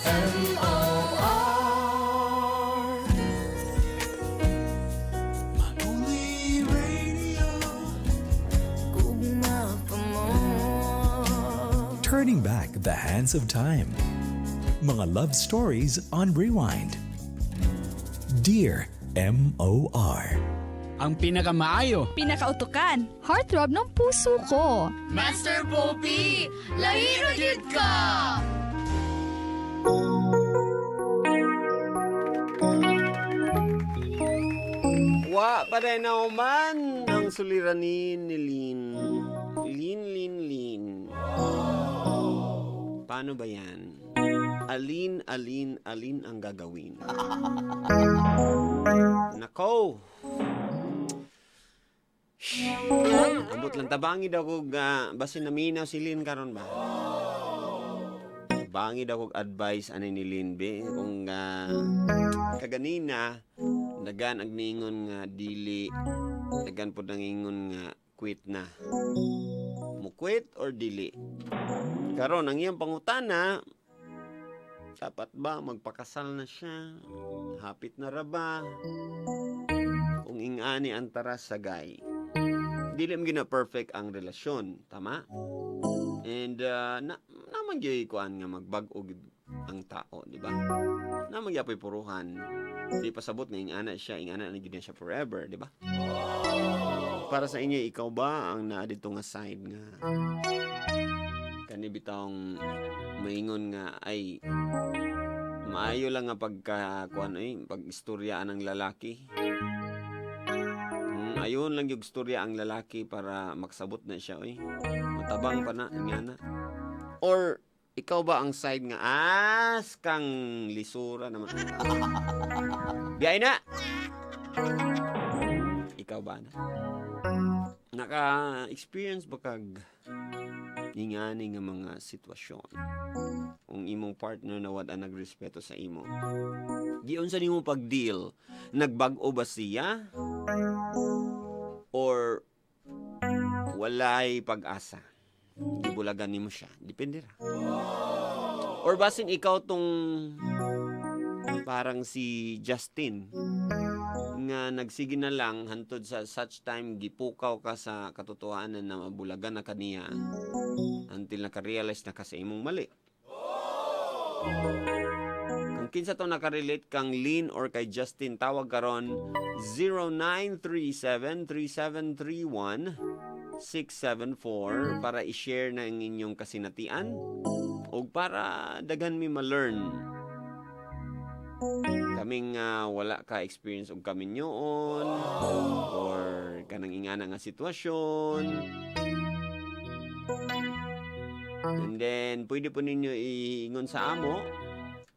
MOR. My only radio. Gugma pa mo. Turning back the hands of time. Mga love stories on rewind. Dear MOR. Ang pinakamaayo. Pinakautukan. Heartthrob ng puso ko. Master Poppy, lahi ra gyud ka! Wa pa rin man ang suliranin ni Lin. Lin, Lin, Lin. Paano ba yan? Alin, alin, alin ang gagawin? Nako! Ambot lang tabangi daw kog basin naminaw si Lin karon ba? Tabangi daw kog advice ani ni Lin be kung kaganina dagan ang niingon nga dili, dagan pod nangingon nga quit na. Mo quit or dili? Karon ang iyang pangutana, dapat ba magpakasal na siya? Hapit na ra ba? Kung ingani ang taras sa gay. Dili man gina perfect ang relasyon, tama? And na naman gyud kuan nga magbag-o gyud ang tao, di ba? Naman gyapoy puruhan. Di pa sabot nga ingana siya, ingana na gyud na siya forever, di ba? Para sa inyo, ikaw ba ang naa dito nga side nga kani bitawng maingon nga ay maayo lang nga pagka kuan ay pag istorya ang lalaki? Ayon lang yung istorya ang lalaki para maksabot na siya oy. Matabang pa na nga na. Or ikaw ba ang side nga as kang lisura naman? Biyay na. Ikaw ba na? Naka-experience ba kag ingani nga mga sitwasyon? Kung imong partner na wala nagrespeto sa imo. Giunsa nimo pag-deal? Nagbag-o ba siya? Or walay pag-asa? Gibulagan nimo siya. Depende ra. Or basin ikaw tong parang si Justin nga nagsige na lang hantod sa such time gipukaw ka sa katotohanan na mabulagan na kaniya until naka-realize na ka sa imong mali. Kung kinsa to nakarelate kang Lynn or kay Justin, tawag karon 0937 3731 674 para i-share na ang inyong kasinatian o para daghan mi ma-learn kaming wala ka experience og kaminyoon or kanang ingana nga sitwasyon. And then pwede po ninyo iingon sa amo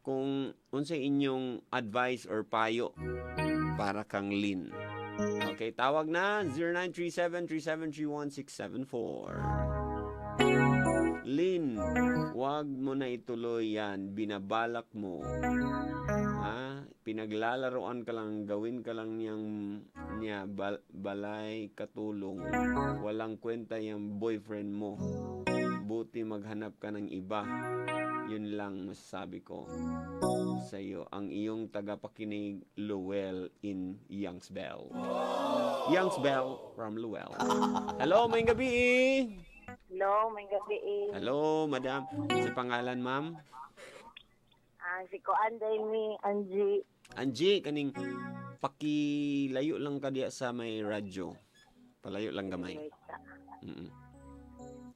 kung unsay inyong advice or payo para kang Lynn. Okay, tawag na 0937 3731 674. Lynn, wag mo na ituloy yan. Binabalak mo. Ha? Pinaglalaroan ka lang, gawin ka lang niyang niya balay katulong. Walang kwenta yung boyfriend mo. Buti maghanap ka ng iba. Yun lang masasabi ko sa iyo. Ang iyong tagapakinig, Luel in Youngsbell. Youngsbell from Luel. Hello, may gabi. Hello, may gabi eh. Hello, madam. Sa pangalan, ma'am? Ah, si Kuan day ni Angie. Angie, kaning pakilayo lang ka diya sa may radyo. Palayo lang gamay.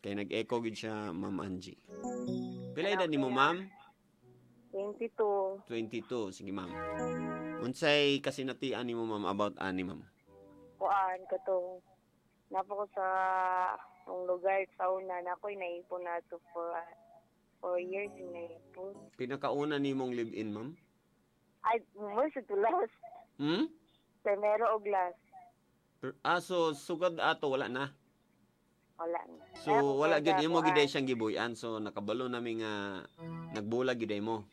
Kay nag-echo gid siya, Ma'am Angie. Pila edad nimo, ma'am? 22. 22. Sige, ma'am. Unsay kasinatian nimo, ma'am, about ani, ma'am? Kuan katong napa ko sa akong lugar sa una na ako'y naipon na to for 4 years yung naipon. Pinakauna nimong live-in, ma'am? Ay, mo sa tulas. Primero og last. Ah, so sugad ato wala na. Wala na. So wala gyud imo gid siyang gibuy-an. So nakabalo nami nga nagbulag gid mo.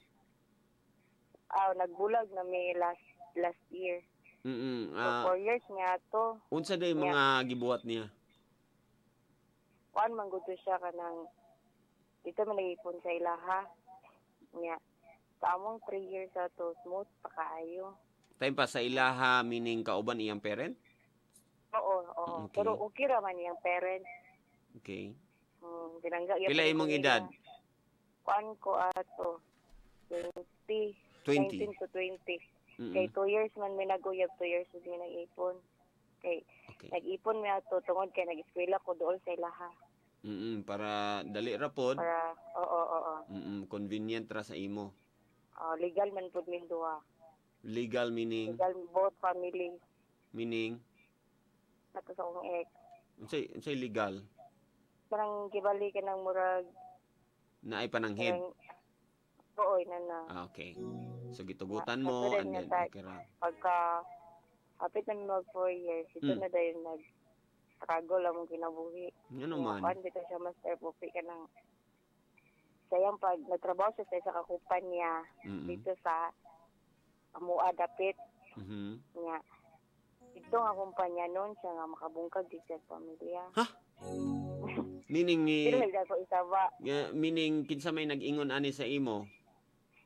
Ah, nagbulag na may last last year. So, 4 years nga to. Unsa day mga gibuhat niya? Kuan man gud to siya kanang dito man nag-ipon sa ilaha. Nya. Sa among 3 years ato, smooth pa kaayo. Time pa sa ilaha, meaning kauban iyang parent? Oo, oo. Okay. Pero okay ra man iyang parents. Okay. Tinangga Pila gyapon imong ko nila. edad? Kuan ko ato 20. 20. 19 to 20. Mm-mm. Kay 2 years man mi naguyab, 2 years mi nag-ipon. Kay Okay. nag-ipon mi ato tungod kay nag-eskwela ko dool sa ilaha. Para dali ra pod. Para oo, oo. Convenient ra sa imo. Oh, legal man pud min duha. Legal meaning Legal both family meaning ato sa akong ex. Unsay legal Kanang gibali ka ng murag na ay pananghid. kanang oo ina na. Ah, okay. So gitugutan mo Katulad and nga then okay ra. Pagka hapit na mi mag 4 years, ito na dahil nag struggle among kinabuhi. Ngano man? Kuan bitaw siya, Master Pupi, kanang sayang pag nagtrabaho siya sa isa ka kumpanya dito sa Amua dapit nga ito nga kumpanya noon siya nga makabungkag di siya sa pamilya. Meaning ni Pero nagda ko isaba. Nga, meaning kinsa may nag-ingon ani sa imo?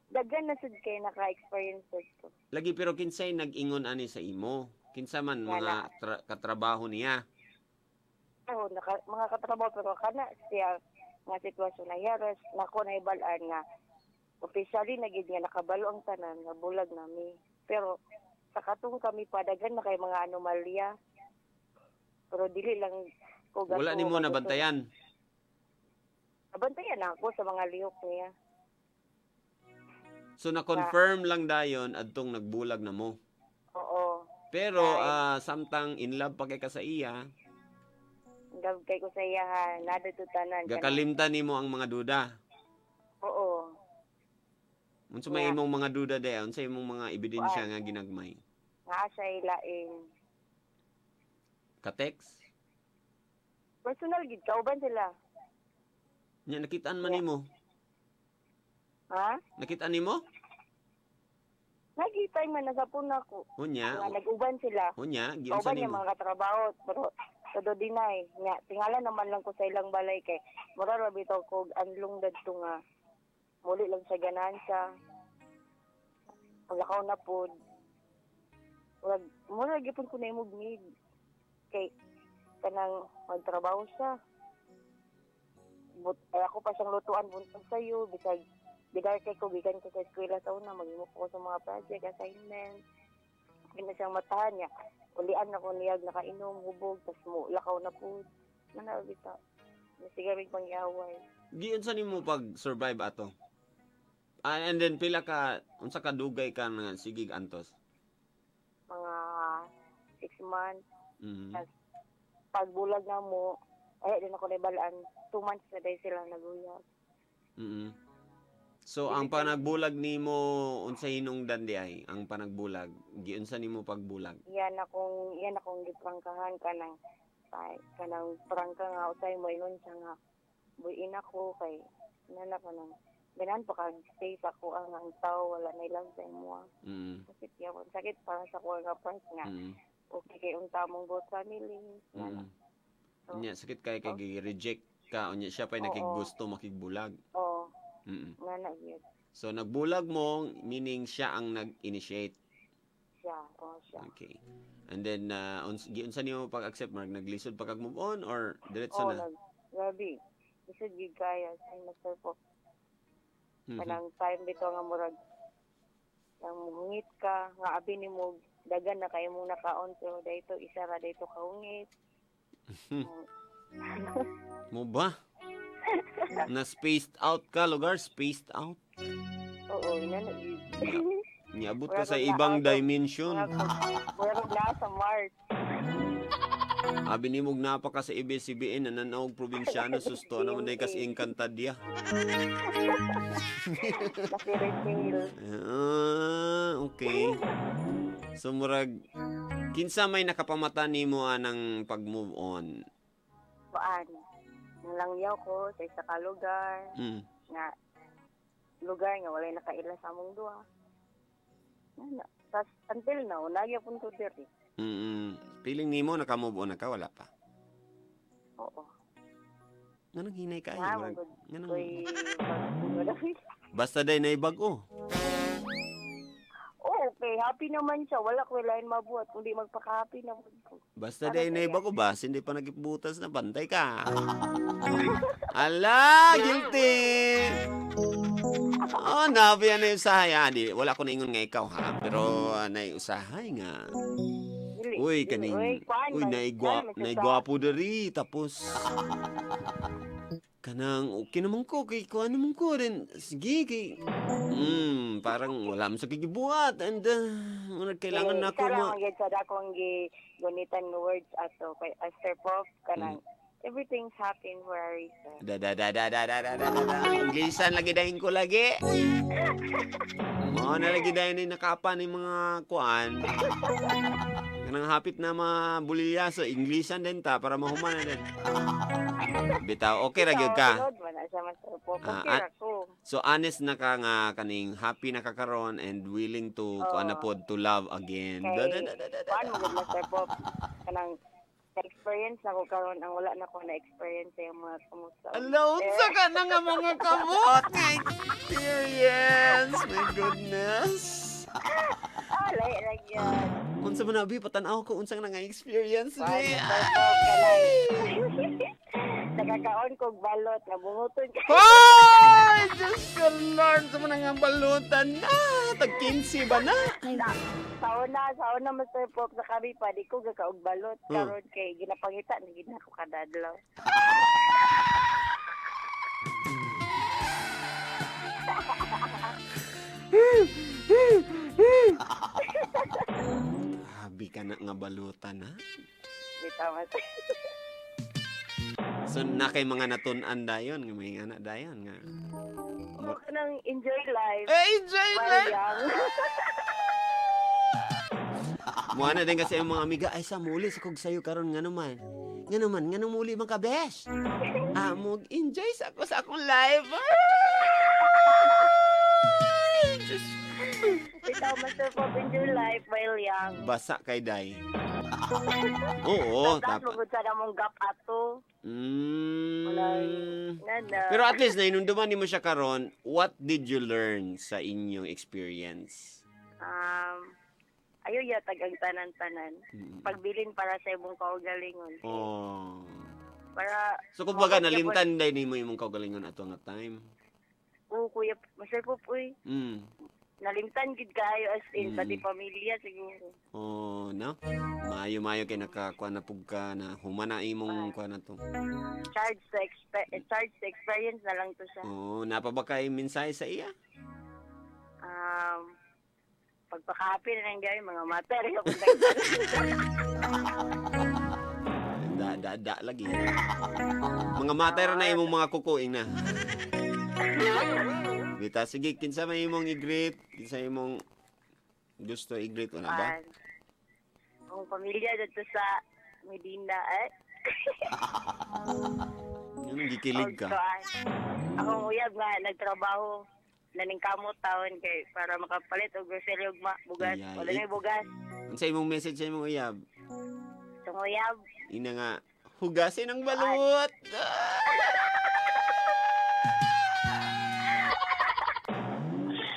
Daghan na sud kay naka-experience sad ko. Lagi, pero kinsay nag-ingon ani sa imo? Kinsa man Wala. mga katrabaho niya? Oo, mga katrabaho, pero kana siya nga sitwasyon na yaras nako na ibal-an nga officially na gid nga nakabalo ang tanan nga bulag nami. Pero sa katong kami pa, daghan na kay mga anomalya. Pero dili lang ko gato. Wala nimo nabantayan. Nabantayan ako sa mga lihok niya. So na-confirm lang dayon adtong nagbulag na mo. Oo. Pero Right. samtang in love pa kay ka sa iya, Love kay ko sa iya ha. Nada to tanan. gakalimtan nimo ang mga duda. Oo. Unsa may Yeah. imong mga duda day? Unsa imong mga ebidensya nga ginagmay? Nga siya ilain. Ka-text? Personal gid kauban sila. Nya nakitaan man Yeah. nimo. Ha? Nakitaan nimo? Nagitay man nasa puna ko. Unya, Nga nag-uban sila. unya giunsa Kauban niya nimo? mga katrabaho pero todo dinay nga tingala naman lang ko sa ilang balay kay mura ra bitaw ko anlong dadto nga muli lang sa ganahan siya. Paglakaw na pod. Murag mura gyud ko na imog mig kay kanang magtrabaho siya. But, ay ako pa siyang lutuan buntag sayo bisag bigay kay ko gikan ko sa eskwela sa una, maghimo ko sa mga project assignment. Hindi na siyang matahan niya. Ulian ako niyag nakainom, hubog, tas mo lakaw na po. Mana bitaw. Nasigamig pangyaway. Giunsa nimo pag survive ato? Ah, and then pila ka unsa ka dugay ka nga sigig antos? Mga 6 months. Mhm. Pagbulag na mo, ay din ako naibalaan. 2 months na dahil sila naguyab. So ang panagbulag nimo, unsa hinungdan di ay ang panagbulag? Giunsa nimo pagbulag? Yan akong giprangkahan kanang ay, kanang prangka nga usay mo ingon siya nga buin ako kay nana kanang ganan pa kag stay sa ko ang tao wala na ilang sa imo. Sakit yapon, sakit para sa ko nga part nga okay kay unta mong both family. So, Unya sakit kay kay gi-reject ka, unya siya pa'y Oo. nakiggusto makigbulag. Oh, nga na yun. So nagbulag mo meaning siya ang nag-initiate. Siya, oh siya. Okay. And then giunsa nimo pag-accept, Mark? Naglisod pa kag move on or diretso Oh, na? nag grabe. Isod gid kaya sa Master po. Kanang time bitaw nga murag nang muhungit ka nga abi nimo dagan na kayo mong nakaon pero dayto isa ra dayto kahungit. Mo ba? Na spaced out ka, lugar spaced out. Oo, ina na gyud. Niabot ka Wala sa kang ibang naabot. dimension. Murag na sa Mars. Abi nimog napa ka sa ABS-CBN, nananaw og probinsyano, susto naman day kas Encantadia. Na fairy tale. Ah, okay. So murag kinsa may nakapamata nimo anang pag-move on? Kuan. Nalangyaw ko sa isa ka lugar nga lugar nga walay nakaila sa among duha. Nga na. Tas until now, nagyapon ko diri. Feeling nimo naka-move on na ka, wala pa? Oo. Nganong hinay ka Nga, murag, magud nganong ko'y pag basta day na bag-o. Happy naman siya, wala ko lain mabuhat kundi magpaka-happy na pud ko. Basta Para dahil sa na iya. iba ko ba, hindi pa nagibutas na bantay ka. Ala, guilty! Oh, nabi na yung usahay. Ah, di, wala ko naingon nga ikaw ha, pero naiusahay nga. Dili, Uy, dili. kaning, Uy, kuan uy, man, naigwa, kuan man siya sa- naigwapo dari, tapos, kanang, okay naman ko, kay, kuan naman ko rin, sige, kay, parang wala man sa kigibuhat, and, kailangan Eh, na ako isa lang ma, ang gyud sa dakong gunitan nga words ato kay Aster Pop kanang everything's happen for a reason. Da da da da da da da da da da. Inglisan lagi dahin ko lagi. Mao na lagi dahin ni nakapa ni mga kuan. Kanang hapit na mga so Inglisan din ta para mahuman na din. Bitaw, okay ra gyud ka. Sunod man na siya, Master Pop. Ah, Okay ah. ra ko. So honest na ka nga kaning happy na ka karon and willing to kuan na pod to love again. Da da Kay da da da. da. kuan mo gud, Master Pop, kanang na-experience na ko karon ang wala na ko na-experience sa iyang mga kumusta. Ala, unsa ka na nga mga kamot nga experience. My goodness. Ah, lahi ra gyud. Unsa man na bi patan-aw ko unsa nga experience Kuan, bi. Master Pop, kanang nakakaon kog balot nga bunguton ka. Hoy! Diyos ko Lord, sa mga nga balutan na. Tag 15 ba na? Sa una, Master Pop, sa kami pa di ko gakaog balot karon kay ginapangita na gid nako kada adlaw. Grabe ka na nga balutan ha. Bitaw, Master. So na kay mga natun-an dayon, nga may anak dayon nga. Mo ka nang enjoy life. Eh, enjoy While life! young. Muha na din kasi ang mga amiga, ay sa muli sa kog sayo karon nga naman. Nga naman, nga nang muli man ka, besh. Ah, mo enjoy sa ako sa akong life. Ay, Diyos. Bitaw, Master Pop, enjoy life while young. Basa kay Day. Oo, Tapos dapat. magud sa namong gap ato. Wala. Pero at least nainunduman nimo siya karon, what did you learn sa inyong experience? Ayo ya tag ang tanan-tanan. Pagbilin para sa imong kaugalingon. Oh. Para So kumbaga mabot gyapon- nalimtan day nimo imong kaugalingon ato nga time. Oo, kuya, Master Pop, uy. Nalimtan gid kaayo as in pati pamilya siguro. Oh, no. Maayo-maayo kay nakakuha na pug ka na humana imong kuha na to. Charge to experience na lang to siya. Oh, napa ba kay mensahe sa iya? Pagpaka-happy na lang gawin, mga mater. Da da da lagi. Mga matay ra na imong mga kukuing na. Bita, sige, kinsa may imong i-greet? Kinsa imong gusto i-greet wala ba? Ang pamilya dito sa Medina, eh. Yung gikilig ka. Og kuan. Akong uyab nga nagtrabaho naningkamot taon kay para makapalit og grocery og bugas. Ay, ay. Wala na bugas. Unsa imong message sa imong uyab? Itong uyab, Ina nga, hugasin ang balut.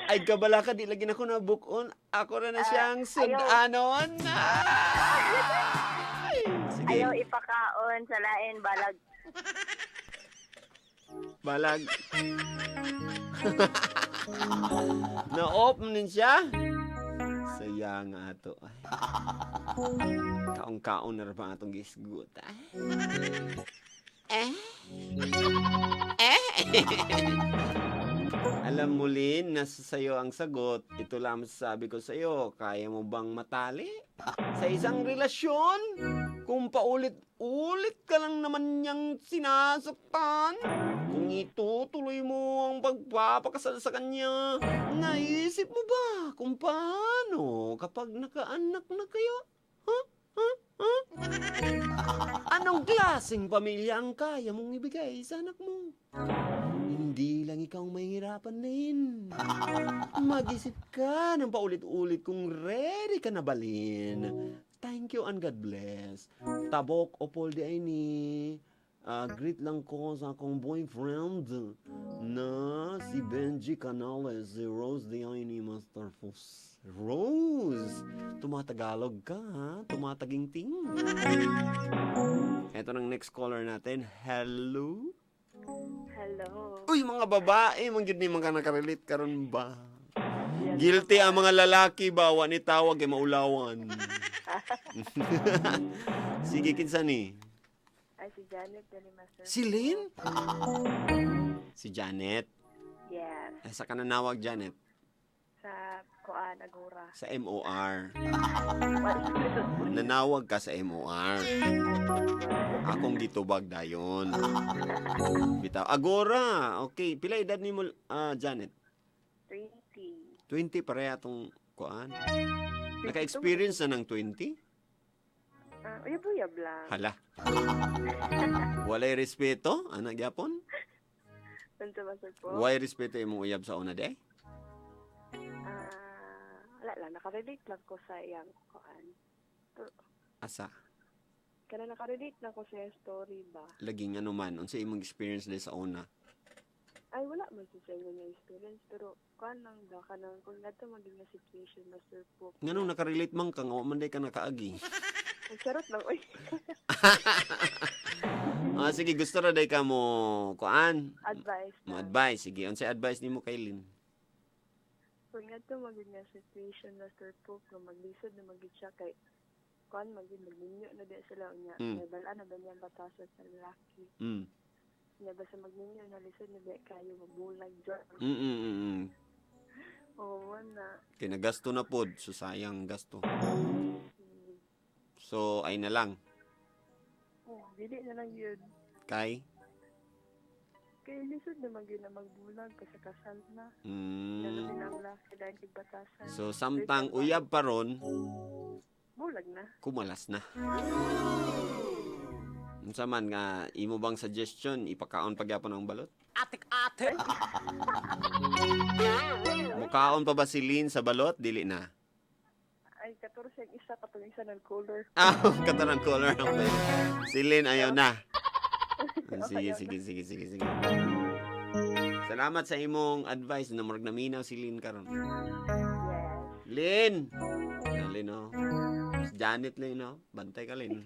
Ay, kabala ka, di lagi na ko na book on. Ako na na siyang sudanon. Ay! Sige, ayaw ipakaon sa lain balag. Balag. Na-off nun siya. Saya nga ato. Ay. Kaong-kaon na rin pa atong gisgut. Ay. Eh? Eh? Alam mo, Lynn, nasa sayo ang sagot. Ito lang masasabi ko sa'yo. Kaya mo bang matali? Sa isang relasyon? Kung paulit-ulit ka lang naman niyang sinasaktan? Kung itutuloy mo ang pagpapakasal sa kanya, naisip mo ba kung paano kapag nakaanak na kayo? Huh? Huh? Huh? Anong klaseng pamilya ang kaya mong ibigay sa anak mo? Hindi lang ikaw may hirapan, Lynn. Mag-isip ka ng paulit-ulit kung ready ka na ba, Lynn. Thank you and God bless. Tabok o Paul di ay ni. Greet lang ko sa akong boyfriend na si Benji Canales, si Rose Diane Master Fos. Rose! Tumatagalog ka, ha? Tumataginting. Ito ng next caller natin. Hello? Hello. Uy, mga babae, man gyud ni mga nakarelate karon ba? Guilty ang mga lalaki ba? Wa ni tawag kay maulawan. Sige, kinsa ni? Ay, si Janet dali, Master. Si Lynn? Si Janet. Yes. Ay, sa kananawag, Janet? Sa Kuan, Agora. Sa MOR. Nanawag ka sa MOR. Akong gitubag dayon. Bitaw. Agora. Okay. Pila edad nimo, Janet? 20. 20 pareha atong kuan. Naka-experience na ng 20? Ah, uyab-uyab lang. Hala. Walay respeto, anak gyapon? Unsa ba, sir po? Walay respeto imong uyab sa una de? Ah, wala lang. Nakarelate lang ko sa iyang kuan. Asa? Kana nakarelate lang ko sa iyang story ba? Laging ano man, unsa imong experience de sa una? Ay, wala man sa inyo nga experience. Pero, kuan lang ba? Kanang kung nato maging nga situation, Master po. Nganong nakarelate man ka nga wa man day ka nakaagi. Ang charot lang, oy. Ah, sige, gusto ra day ka mo kuan. Advice Mo na. advice, sige. Unsay advice nimo kay Lynn? Kung nato maging nga situation, Master Pope, nga maglisod na magid siya kay kuan maging magninyo na di sila unya. May balaan na ba niyang batasan sa lalaki? Nya basta magninyo na lisod na di kayo mabulag dyan. Oo na. Kay nagasto na pod, so sayang gasto. So ay na lang Oh, dili na lang yun. kay Kay lisod na magyud na magbulag kasi kasal na. Lalo din ang laki dahil kay batasan. So samtang uyab pa ron, Bulag na. Kumalas na. Unsa man nga imo bang suggestion ipakaon pagyapon ang balot? Atik ate. Mukaon pa ba si Lynn sa balot? Dili na. Ay, 14 ang isa, katong isa ng color. Ah, katanang color ang pwede. Si Lynn ayaw na. Ah, sige, sige, sige, sige, sige. Salamat sa imong advice na murag naminaw si Lynn karon. Yes. Lynn! Ah, Lynn, oh. Si Janet, Lynn, oh. Bantay ka, Lynn.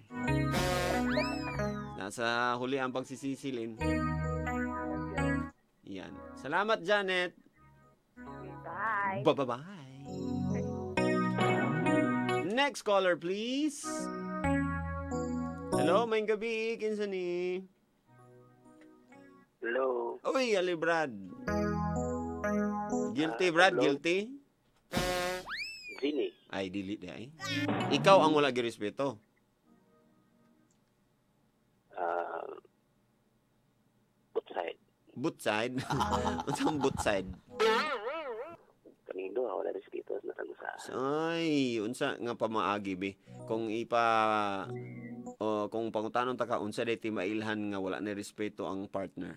Nasa huli ang pagsisisi, Lynn. Yan. Salamat, Janet. Okay, bye. Bye-bye. Next caller, please. Hello, may gabi. Kinsa ni? Hello. Uy, ali Brad. Guilty, Brad. Hello. Guilty? Ginny. Ay, dili di ay. Ikaw ang wala girespeto. Both side. Boot side. Unsang boot side? Kaming duha, wala respeto na sa. Ay, unsa nga pamaagi be? Kung ipa o kung pangutanon ta ka unsa day timailhan nga wala na respeto ang partner.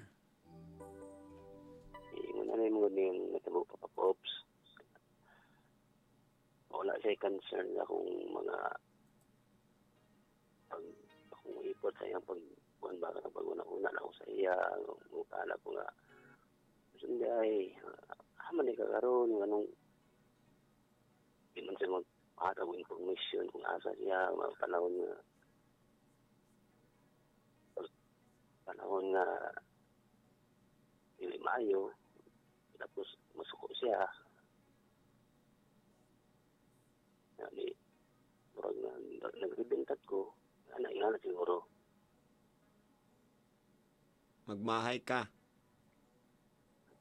Ingon na yung mga niyang natabo pa pops. Wala siya concern na kung mga pag akong ipot sa iyang pag kuan ba ka pag una-una na ako sa iya mukala ko nga sundi ay haman ni kakaroon anong di man siya maghatag og information kung asa siya mga panahon nga dili maayo tapos masuko siya yani murag na nagribentad ko ana ingana siguro. Magmahay ka.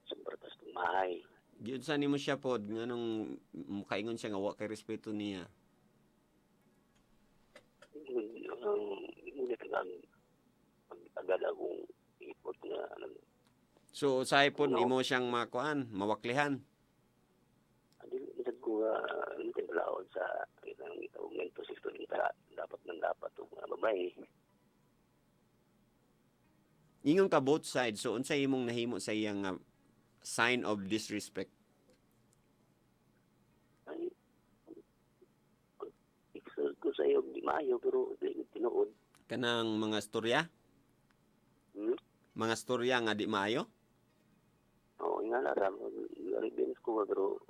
Sa tas mahay. Giunsa nimo siya pod nganong mukaingon siya nga wa kay respeto niya? Ang hindi tagang pag-agad akong ipot nga So usahay pod Ano? imo siyang makuan, mawaklihan. Dili man ko nga hindi balaod sa isang itawag mental system ta dapat man dapat og mga babae. Ingon ka both sides. So unsa imong nahimo sa iyang nga sign of disrespect? Ay ko sa iyo di maayo pero di tinuod. Kanang mga storya? Mga storya nga di maayo? Oo, nga na ra revenge ko ba, pero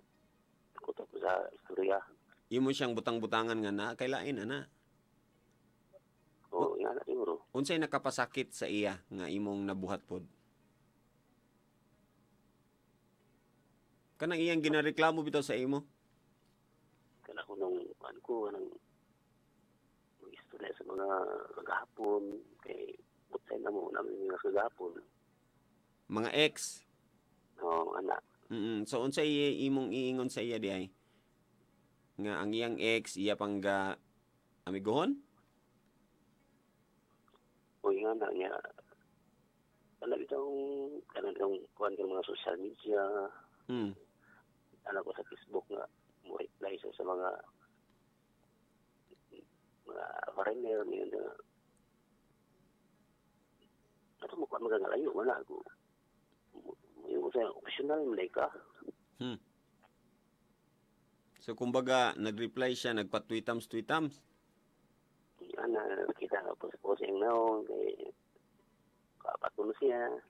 kutob sa istorya. Imo siyang butang-butangan nga na kay lain ana. Oo, nga na siguro. Unsay nakapasakit sa iya nga imong nabuhat pod? Kanang iyang ginareklamo bitaw sa imo? Kana ko nung kuan ko nang istorya sa mga kagahapon kay utsay na mo namin mga kagahapon. Mga ex. Oo, ana. So unsay imong iingon sa iya di ay? Nga ang iyang ex iya pang ga amigohon? O nga na niya. Kana bitong kana bitong kuan ng mga social media, ana ko sa Facebook nga mo reply siya sa mga foreigner niya na ato mo kuan magangalayo wala ako. Yung sa optional man ka. So kumbaga nag-reply siya nagpa-tweetams tweetams. Ana kita nga po sa posing naon kay kapatulo siya.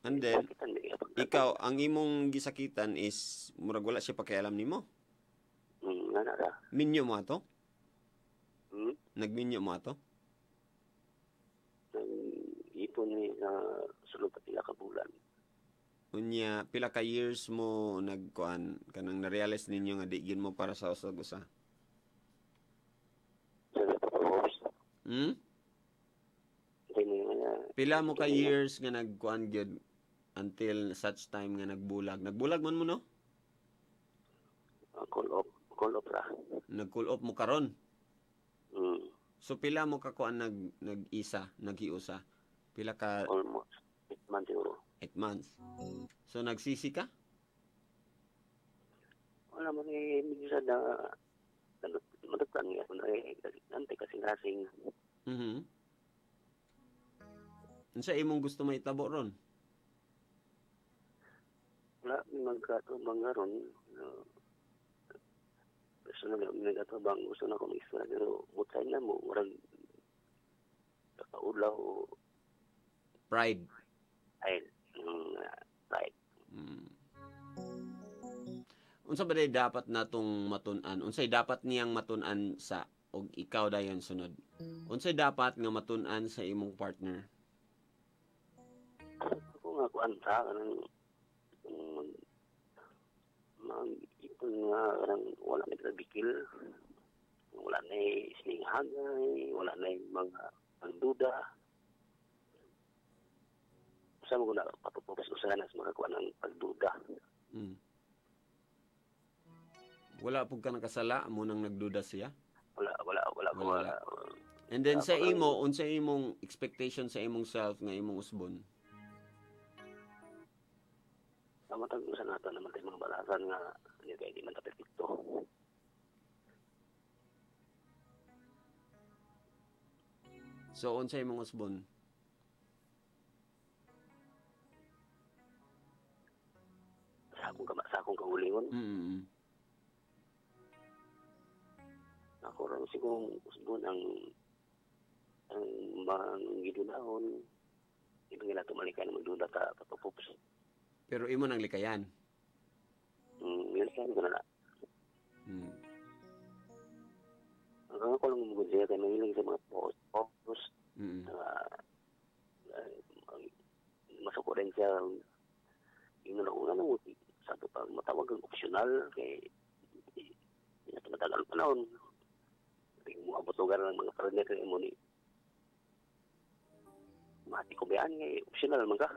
And then Sakitan, may ikaw ang imong gisakitan is murag wala siya pakialam nimo. Nga na ra. Minyo mo ato? Hmm? Nagminyo mo ato? Nang ipon ni sa sulod pa pila ka bulan. Unya pila ka years mo nagkuan kanang na-realize ninyo nga di gyud mo para sa usag usa. Sa propose. Hindi mo nga Pila mo ka years nga nagkuan gyud until such time nga nagbulag. Nagbulag man mo, no? Call off ra. Nag-cool off mo karon. So pila mo ka kuan nag-isa, naghiusa? Pila ka? Almost 8 months siguro. 8 months. So nagsisi ka? Wala man eh, medyo sa na madugtan nga ako na eh, nante kasi rasing. Unsa imong gusto mahitabo ron? Wala magkatubang nga ron. Personal na nagkatubang gusto na akong istorya pero butay na mo, warag kakaulaw o Pride. ay, right. Unsa ba day dapat natong matun-an? Unsay dapat niyang matun-an sa og ikaw dayon sunod? Unsay dapat nga matun-an sa imong partner? Ako nga kuan sa kanang mag-ipon nga kanang wala na bikil, wala na silinghagay, wala na mga pagduda. Sa mo na patupokas usahan sa mga kuan ang pagduda. Wala pud ka nakasala mo nang nagduda siya? Wala, wala, wala, Wala, wala. And then sa imo, unsa imong expectation sa imong self nga imong usbon? Tama tag usa nato naman tayo mga balasan nga hindi kay di man ta perfecto. So unsa imong usbon? Sa akong kaulingon. Ako ron siguro usbon ang manggidunahon. Ibang nila tumalikay na magduda ka patupops. Pero imo nang likayan. Yun sa ko na lang. Ang ako lang mugod siya kay mahilig sa mga post, post. Masuko rin siya. Yung na una nang sa ito pag matawag ang optional kay di na ito matagal panahon. Hindi mo abot lugar ng mga partner kay mo ni Mati ko bayaan kay optional man ka.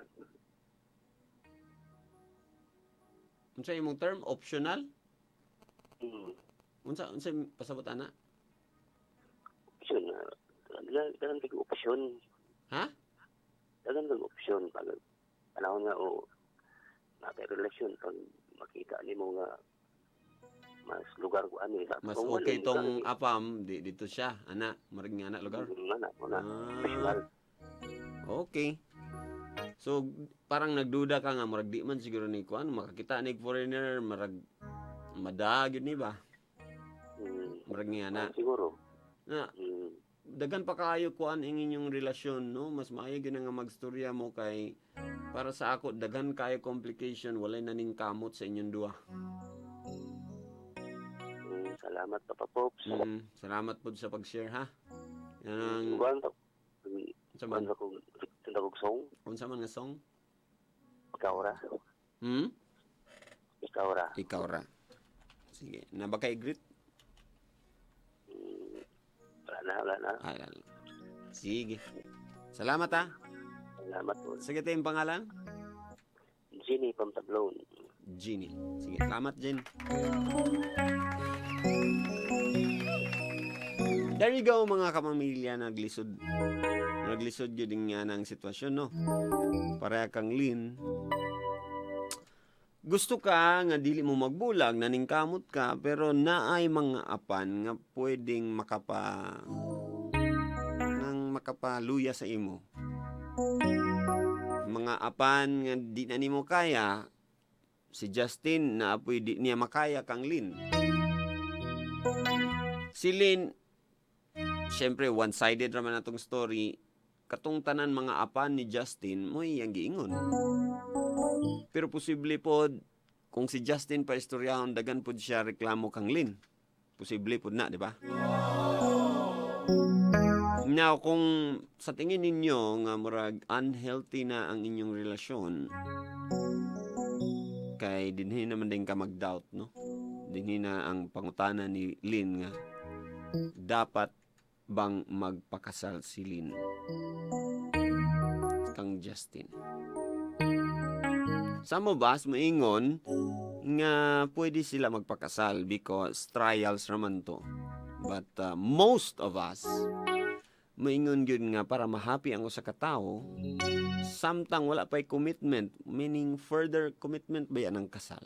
Unsa imong term optional? Unsa pasabot ana? Option na. Dagan kay option. Ha? Dagan kag option pag panahon nga o na relasyon pag makita nimo nga mas lugar ko ani sa Mas kung okay wala, tong lugar, apam di dito siya ana murag nga ana lugar. Ana, ana. Optional. Okay. So parang nagduda ka nga murag di man siguro ni kuan makakita ni foreigner murag madaag yun ni ba? Murag nga ana. Siguro. Na, Daghan pa kaayo kuan ang inyong relasyon, no? Mas maayo gyud nga magstorya mo kay para sa ako daghan kaayo complication, walay na ning kamot sa inyong duha. Salamat, Papa Pops. Salamat pod sa pag-share, ha. Yan ang Kuan pa unsa man kuan pa kog tunda kog song, unsa man nga song? Ikaw ra. Ikaw ra. Ikaw ra. Sige, na ba kay greet? Wala na, wala na. Ay, lalo. Sige. Salamat, ha. Salamat po. Sige, tayo yung pangalan? Jenny from Tablon. Ginny. Sige, salamat, Jen. There you go, mga kapamilya, naglisod. Naglisod yun nga ng sitwasyon, no? Pareha kang Lynn. Gusto ka nga dili mo magbulag, naningkamot ka, pero naay mga apan nga pwedeng nang makapaluya sa imo. Mga apan nga di na nimo kaya, si Justin na apoy di niya makaya kang Lynn. Si Lynn, syempre one-sided raman atong story, katong tanan mga apan ni Justin, mo'y iyang giingon. Pero posible pod, kung si Justin pa istoryahon, dagan pod siya reklamo kang Lynn. Posible pod na, di ba? Now, kung sa tingin ninyo nga murag unhealthy na ang inyong relasyon, kay dinhi naman din ka mag-doubt, no? Dinhi na ang pangutana ni Lynn nga dapat bang magpakasal si Lynn kang Justin? Some of us moingon nga pwede sila magpakasal because trials raman to. But most of us moingon gyud nga para ma-happy ang usa ka tawo samtang wala pa'y commitment, meaning further commitment ba yan ang kasal?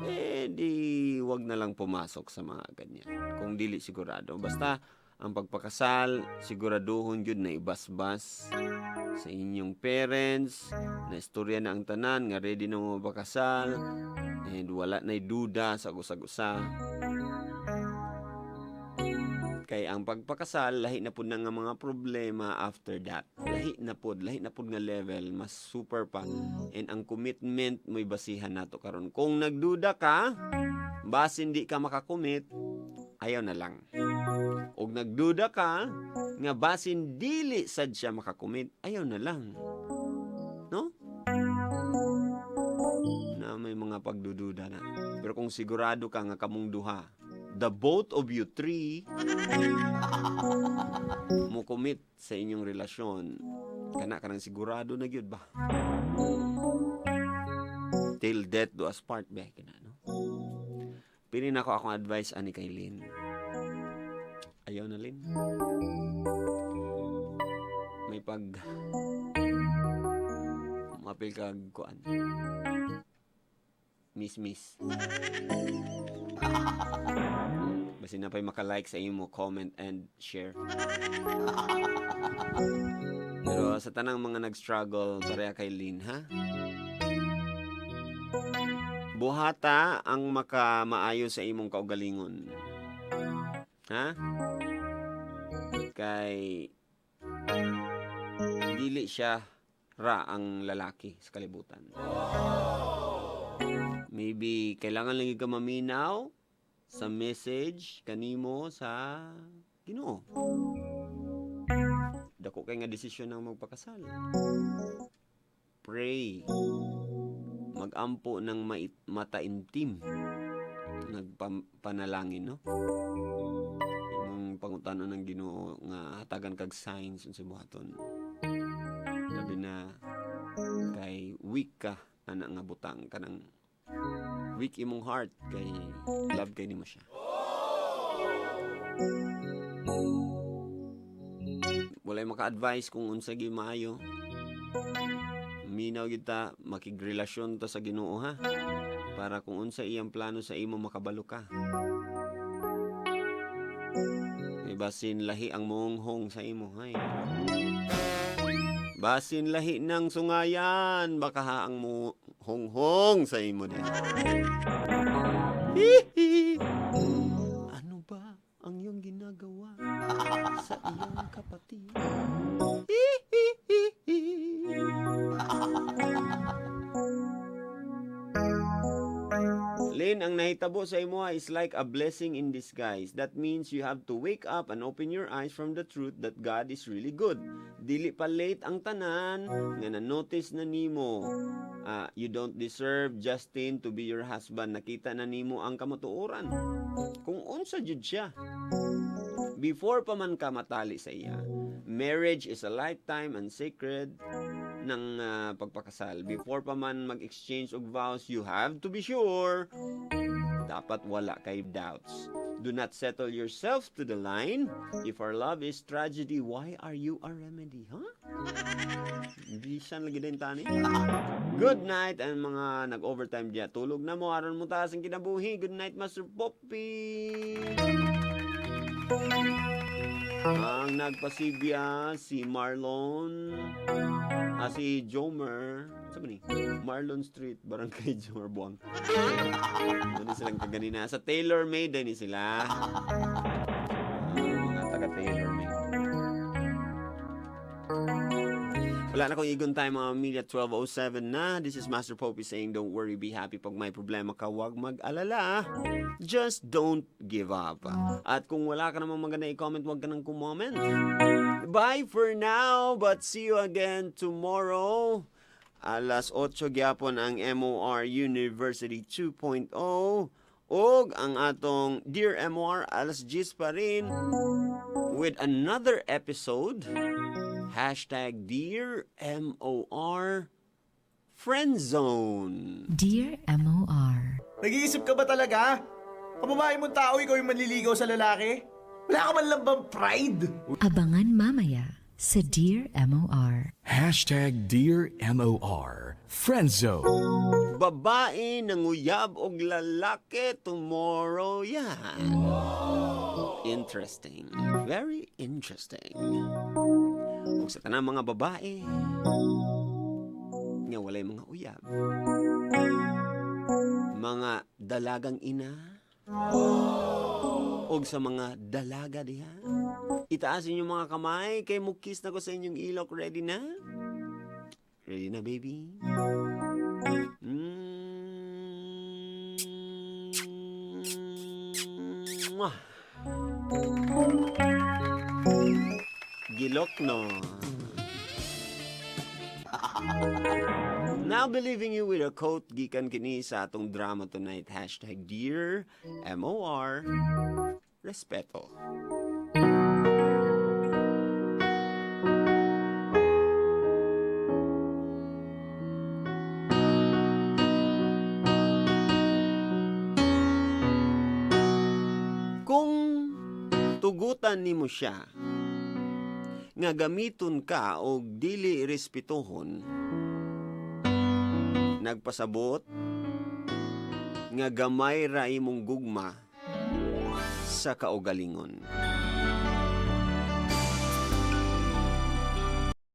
Eh di wag na lang pumasok sa mga ganyan kung dili sigurado. Basta ang pagpakasal, siguraduhon gyud na ibasbas sa inyong parents, na istorya na ang tanan nga ready na mo mapakasal and wala na'y duda sa usag-usa. Kay ang pagpakasal, lahi na pud na nga mga problema after that. Lahi na pud nga level, mas super pa. And ang commitment mo'y basihan nato karon. Kung nagduda ka, basin di ka makakommit, ayaw na lang. Og nagduda ka, nga basin dili sad siya makakommit, ayaw na lang. No? Na may mga pagdududa na. Pero kung sigurado ka nga kamong duha, the both of you three, mo commit sa inyong relasyon, kana kanang sigurado na gyud ba? Till death do us part ba kana, no? Pili na ko akong advice ani kay Lynn. Ayaw na, Lynn. May pag mapil kag kuan. Miss miss. Basin na pa'y makalike sa imo, comment and share. Pero sa tanang mga nag-struggle, pareha kay Lynn, ha? Buhata ang makamaayo sa imong kaugalingon. Ha? Kay dili siya ra ang lalaki sa kalibutan. Maybe kailangan lang ka maminaw sa message kanimo sa Ginoo. Dako kay nga desisyon ang magpakasal. Pray. Magampo ng mataimtim. Nagpanalangin, no? Imong pangutana ng Ginoo nga hatagan kag signs unsa buhaton. Labi na kay weak ka ana nga butang, kanang weak imong heart kay love kay nimo siya. Walay maka-advise kung unsa gyud maayo. Minaw gyud ta, makigrelasyon ta sa Ginoo, ha. Para kung unsa iyang plano sa imo, makabalo ka. Kay basin lahi ang monghong sa imo, hay. Basin lahi ng sungayan, baka ha ang mo honghong sa imo din. Hihi. Ano ba ang iyong ginagawa? Sa iyang kapatid. Lynn, ang nahitabo sa imo is like a blessing in disguise. That means you have to wake up and open your eyes from the truth that God is really good. Dili pa late ang tanan nga na-notice na nimo. You don't deserve Justin to be your husband. Nakita na nimo ang kamatuoran. Kung unsa jud siya. Before pa man ka matali sa iya. Marriage is a lifetime and sacred ng pagpakasal. Before pa man mag-exchange og vows, you have to be sure. Dapat wala kay doubts. Do not settle yourself to the line. If our love is tragedy, why are you a remedy, huh? Bisan lagi din tani. Good night ang mga nag-overtime diya. Tulog na mo aron mo taas ang kinabuhi. Good night, Master Poppy. Ang nagpasibya si Marlon, si Jomer, sabi ni Marlon Street, Barangay Jomer Buang. Ano silang kaganina? Sa Tailor Made din sila. Mga taga Tailor Made. Wala na akong igon tayo, mga pamilya, 12:07 na. This is Master Popey saying, don't worry, be happy. Pag may problema ka, huwag mag-alala. Just don't give up. At kung wala ka namang maganda i-comment, huwag ka nang kumoment. Bye for now, but see you again tomorrow. Alas 8 gyapon ang MOR University 2.0. Og ang atong Dear MOR, alas 10 pa rin with another episode. #DearMOR Friendzone. Dear MOR. Nag-iisip ka ba talaga? Kababae mong tao, ikaw yung manliligaw sa lalaki? Wala ka man lang bang pride? Abangan mamaya sa Dear MOR. #DearMOR Friendzone. Babae nanguyab og lalaki tomorrow yan. Interesting. Very interesting. Ug sa tanang mga babae nga walay mga uyab, mga dalagang ina, og sa mga dalaga diha, itaas inyong mga kamay kay mukis na ko sa inyong ilok. Ready na? Ready na, baby? Mwah. Gilok, no? Now believing you with a quote gikan kini sa atong drama tonight. #DearMOR Respeto. Kung tugutan nimo siya nga gamiton ka og dili respetuhon, nagpasabot nga gamay ra imong gugma sa kaugalingon.